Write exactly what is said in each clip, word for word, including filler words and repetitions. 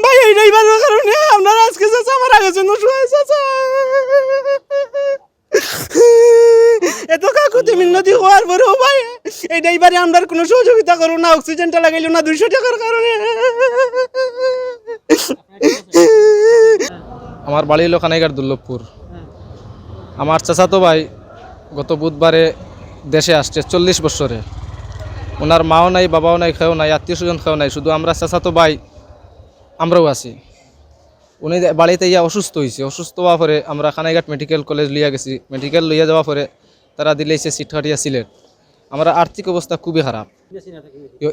ভাই, এই ড্রাইভারের কারণে আপনার আজকে চাচা মারা গেছেন, অসহায় চাচা। এত কাকুতি মিনতি হওয়ার পরেও ভাই, এই ড্রাইভারে আমরার কোনো সহযোগিতা করো না, অক্সিজেনটা লাগাইলো না দুইশো টাকার কারণে। আমার বাড়ি হলো কানাইঘাট দুর্লভপুর। আমার চাচাতো ভাই গত বুধবারে দেশে আসছে চল্লিশ বছরে। ওনার মাও নাই, বাবাও নাই, কেউ নাই, আত্মীয় স্বজন কেউ নাই, শুধু আমরা চাচাতো ভাই আমরাও আছি। উনি বাড়িতে ইয়া অসুস্থ হয়েছে, অসুস্থ হওয়ার পরে আমরা কানাইঘাট মেডিকেল কলেজ লইয়া গেছি। মেডিকেল লইয়া যাওয়ার পরে তারা দিলাইছে সিট কাটিয়া সিলেট। আমরা আর্থিক অবস্থা খুবই খারাপ।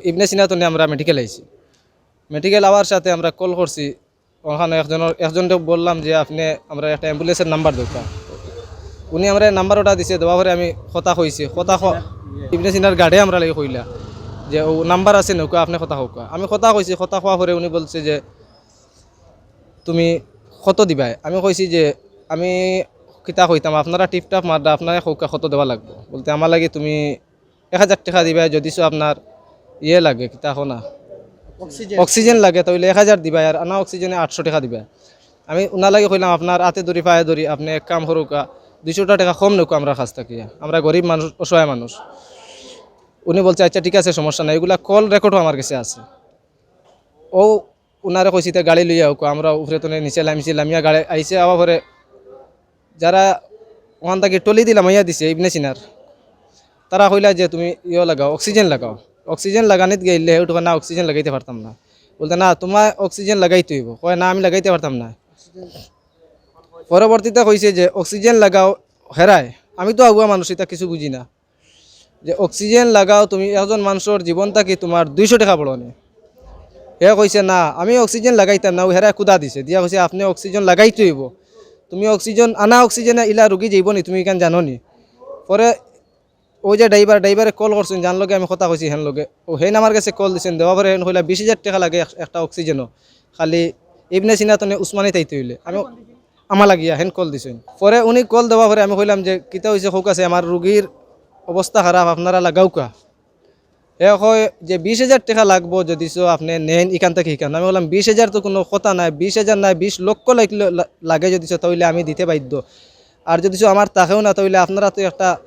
ইবনে সিনা তো নিয়ে আমরা মেডিকেল আইছি। মেডিকেল আওয়ার সাথে আমরা কল করছি, ওখানে একজনের একজনকে বললাম যে আপনি আমরা একটা অ্যাম্বুলেন্সের নাম্বার দরকার। উনি আমরা নাম্বার ওটা দিছে, দেওয়া পরে আমি কথা কইছি, কথা ক- ইবনে সিনার গাড়ে আমরা লাগি কইলা যে ও নাম্বার আছে নৌকা, আপনি কথা কউকা। আমি কথা কইছি, কথা কওয়া পরে উনি বলছে যে তুমি কত দিবায়? আমি কইছি যে আমি কিতা কইতাম, আপনারা টিপটাপ মাররা, আপনারা কউকা কত দেওয়া লাগবো। বলতে আমার লাগি তুমি এক হাজার টাকা দিবায়, যদি সো আপনার ইয়ে লাগে, কিতা কও না, অক্সিজেন অক্সিজেন লাগে, তাইলে এক হাজার দিবায়, আর আনা অক্সিজেনে আটশো টাকা দিবায়। আমি উনার লাগি কইলাম আপনার আতে ধরি পায়ে ধরি, আপনি এক কাম করুকা, দুইশো টাকা কম নেউকা আমরার কাছ থাকি, আমরা গরিব মানুষ, অসহায় মানুষ। উনি বলছে আচ্ছা ঠিক আছে, সমস্যা নাই, এগুলা কল রেকর্ডও আমার কাছে আছে। ও উনারে কইছি তে গাড়ি লইয়া আউকা, আমরা উপরে তনে নিচে লামছি, লামিয়া গাড়ি আইছে, আওয়ার পরে যারা ওখান থাকি টলি দিলাম আইয়া দিছে ইবনে সিনার, তারা কইলা যে তুমি ইয়ে লাগাও, অক্সিজেন লাগাও। অক্সিজেন লাগানিত গেলে হেউটুকা না, অক্সিজেন লাগাইতে পারতাম না। বলতে না, তোমার অক্সিজেন লাগাইতে হইব। কয় না, আমি লাগাইতে পারতাম না। পরবর্তীতে কইছে যে অক্সিজেন লাগাও। হেরায়, আমি তো আগুয়া মানুষ, এটা কিছু বুঝি না। যে অক্সিজেন লাগাও তুমি, একজন মানুষের জীবন থাকি তোমার দুইশো টাকা বড় নি। হে কইছে না, আমি অক্সিজেন লাগাইতাম না। ও হেরায় কুদা দিছে, দিয়া কইছে আপনি অক্সিজেন লাগাইতে হইব। তুমি অক্সিজেন আনা, অক্সিজেনে ইলা রুগী যাইব নি, তুমি ইখান জানো নি? পরে ওই যে ড্রাইভার, ড্রাইভারে কল করছেন, যান লগে আমি কথা কইছি, হেন লগে ও হেন আমার কাছে কল দিছেন, দেওয়া পরে হেন কইলা বিশ হাজার টাকা লাগে এক- একটা অক্সিজেনও, খালি ইবনে সিনা তনে উসমানী তাইতে হইলে। আমি আমার লাগিয়া হেন কল দিছেন। পরে উনি কল দেওয়া পরে আমি কইলাম যে কিতা হইছে, কউক আছে, আমার রুগীর অবস্থা খারাপ, আপনারা লাগাউকা। হে কয় যে বিশ হাজার টাকা লাগবো, যদি সো আপনি নেন ইখান থাকি ইখান। আমি বললাম বিশ হাজার তো কোনো কথা নাই, বিশ হাজার নাই, বিশ লক্ষ লাগ- লা- লাগে যদি সো, তাইলে আমি দিতে বাধ্য। আর যদি সো আমার থাকেও না, তাইলে আপনারা তো একটা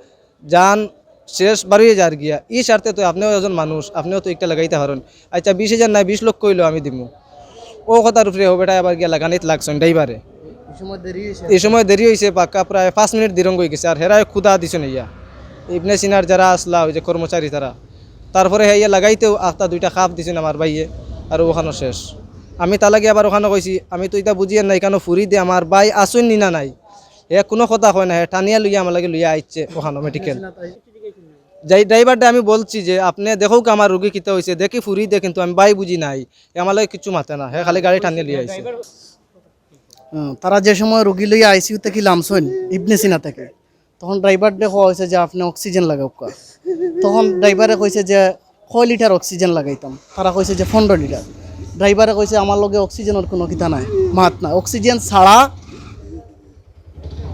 জান শেষ বারইয়া যার গিয়া। ই স্বার্থে তো আপনিও একজন মানুষ, আপনিও তো একটা লাগাইতে পারেন। আচ্ছা, বিশ হাজার নাই, বিশ লক্ষ হইলেও আমি দিমু। ও কথার উপরে ও বেটা আবার গিয়া লাগানিত লাগছেন ড্রাইভারে। এই সময় দেরি হয়েছে এই সময় দেরি হইছে, পাক্কা প্রায় পাঁচ মিনিট দিরং হয়ে গেছে। আর হেরায় কুদা দিছেন ইয়া, ইবনে সিনার যারা আসলা, ওই যে কর্মচারী তারা, তারপরে হে ইয়া লাগাইতেও আখতা দুইটা কাপ দিছেন আমার ভাইয়ে, আর ওখানো শেষ। আমি তার লাগি আবার ওখানো কইছি, আমি তো এটা বুঝিয়ার না, এখানো ফুরি দে আমার ভাই আসুন নি না নাই, হে কোনো কথা কয় না, হে টানিয়া লইয়া আমার লাগি লইয়া আইছে ওখানো মেডিকেল। যাই ড্রাইভারটা আমি বলছি যে আপনি দেখউক আমার রুগী কিতা হইছে, দেখি ফুরি দে, কিন্তু আমি ভাই বুঝি নাই, হে আমার লাগি কিচ্ছু মাতে না, হে খালি গাড়ি টানিয়া লইয়া আইছে। হুম, তারা যে সময় রুগী লইয়া আইসিইউ থেকে লামছইন ইবনে সিনা থেকে, তখন ড্রাইভার দেখো হয়েছে যে আপনি অক্সিজেন লাগাউকা। তখন ড্রাইভারে কইছে যে কয় লিটার অক্সিজেন লাগাইতাম, তারা কইছে যে পনেরো লিটার। ড্রাইভারে কইছে আমার লগে অক্সিজেনের কোনো কিতা নাই, মাত না, অক্সিজেন ছাড়া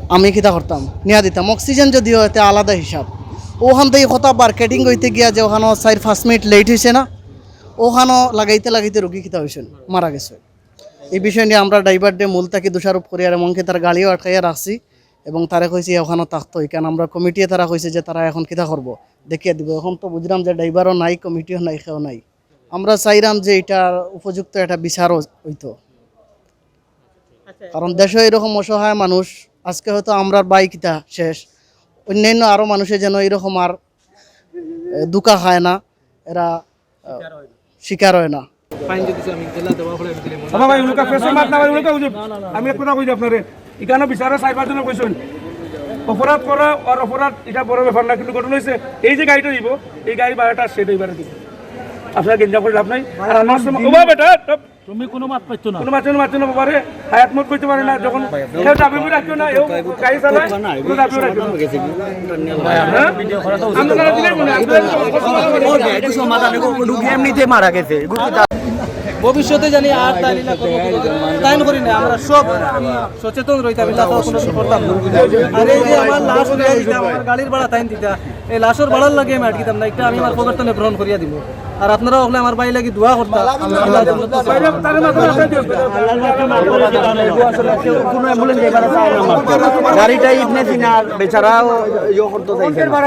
আমি কিতা করতাম, নিয়া দিতাম। অক্সিজেন যদি হয় তে আলাদা হিসাব। ওখান থেকে কথা মার্কেটিং হইতে গিয়া যে ওখানে চার পাঁচ মিনিট লেট হয়েছে না, ওখানে লাগাইতে লাগাইতে রুগী কিতা হয়েছে, মারা গেছে। এই বিষয় নিয়ে আমরা ড্রাইভারদের মূল তাকে দোষারোপ করি আর এমনকি তার গাড়িও আটকাইয়া রাখছি এবং তারা কইছে ওখানে থাকতো। এখানে আমরা কমিটিয়ে তারা কইছে যে তারা এখন কিতা করবো, দেখিয়ে দিব। এখন তো বুঝলাম যে ড্রাইভারও নাই, কমিটিও নাই, কেউ নাই। আমরা চাইলাম যে এটার উপযুক্ত একটা বিচারও হইতো, কারণ দেশে এরকম অসহায় মানুষ। আজকে হয়তো আমরার ভাই কিতা শেষ, অন্যান্য আরো মানুষের যেন এরকম আর এ, ধোঁকা খায় না, এরা আহ, শিকার হয় না। বাবা ভাই, উল্কা ফেসে মাত না ভাই, উল্কা হুজুর। আমি এক কথা কই যে আপনারে, এখানে বিচারে চার পাঁচ জনে কইছেন, অপরাধ করা আর অপরাধ এটা বড় ব্যাপার না, কিন্তু ঘটনা হইছে এই যে গাড়িটা দিব, এই গাড়ি ভাড়াটা সে ড্রাইভারে দিব। আপনারা গেঞ্জা করে লাভ নাই। আর আমার সময়, ও বাবা, বেটা, তুমি কোনো মাত পাইছো না। কোনো মাত, কোনো মাত না বাবারে। হায়াত মত কইতে পারে না, যখন কেউ দাবি করে রাখিও না, এও গাড়ি চালায়, কোনো দাবি করে রাখিও না। হ্যাঁ? আমরা তারা দিলে মনে হয়, আমরা ওর ব্যাগ সমাধানে কোনো ঢুকে এমনিতে মারা গেছে। ভবিষ্যতে জানি আর তাই না করবো, তাই না করি না, আমরা সব সচেতন রইতাম, এটা তো কোনো কিছু করতাম না। আর এই যে আমার লাশ উঠাই দিতাম, আমার গাড়ির ভাড়া তাইন দিতা, এই লাশর ভাড়ার লাগি আমি আটকিতাম না, একটা আমি আমার পকেট থেকে গ্রহণ করিয়া দিব। আর আপনারা হকলে আমার ভাই লাগি দোয়া করতা। কোনো অ্যাম্বুলেন্স যাইবার চায় না আমার। গাড়িটা ইবনে সিনার বেচারাও ইয়ে করতে চাইছে না।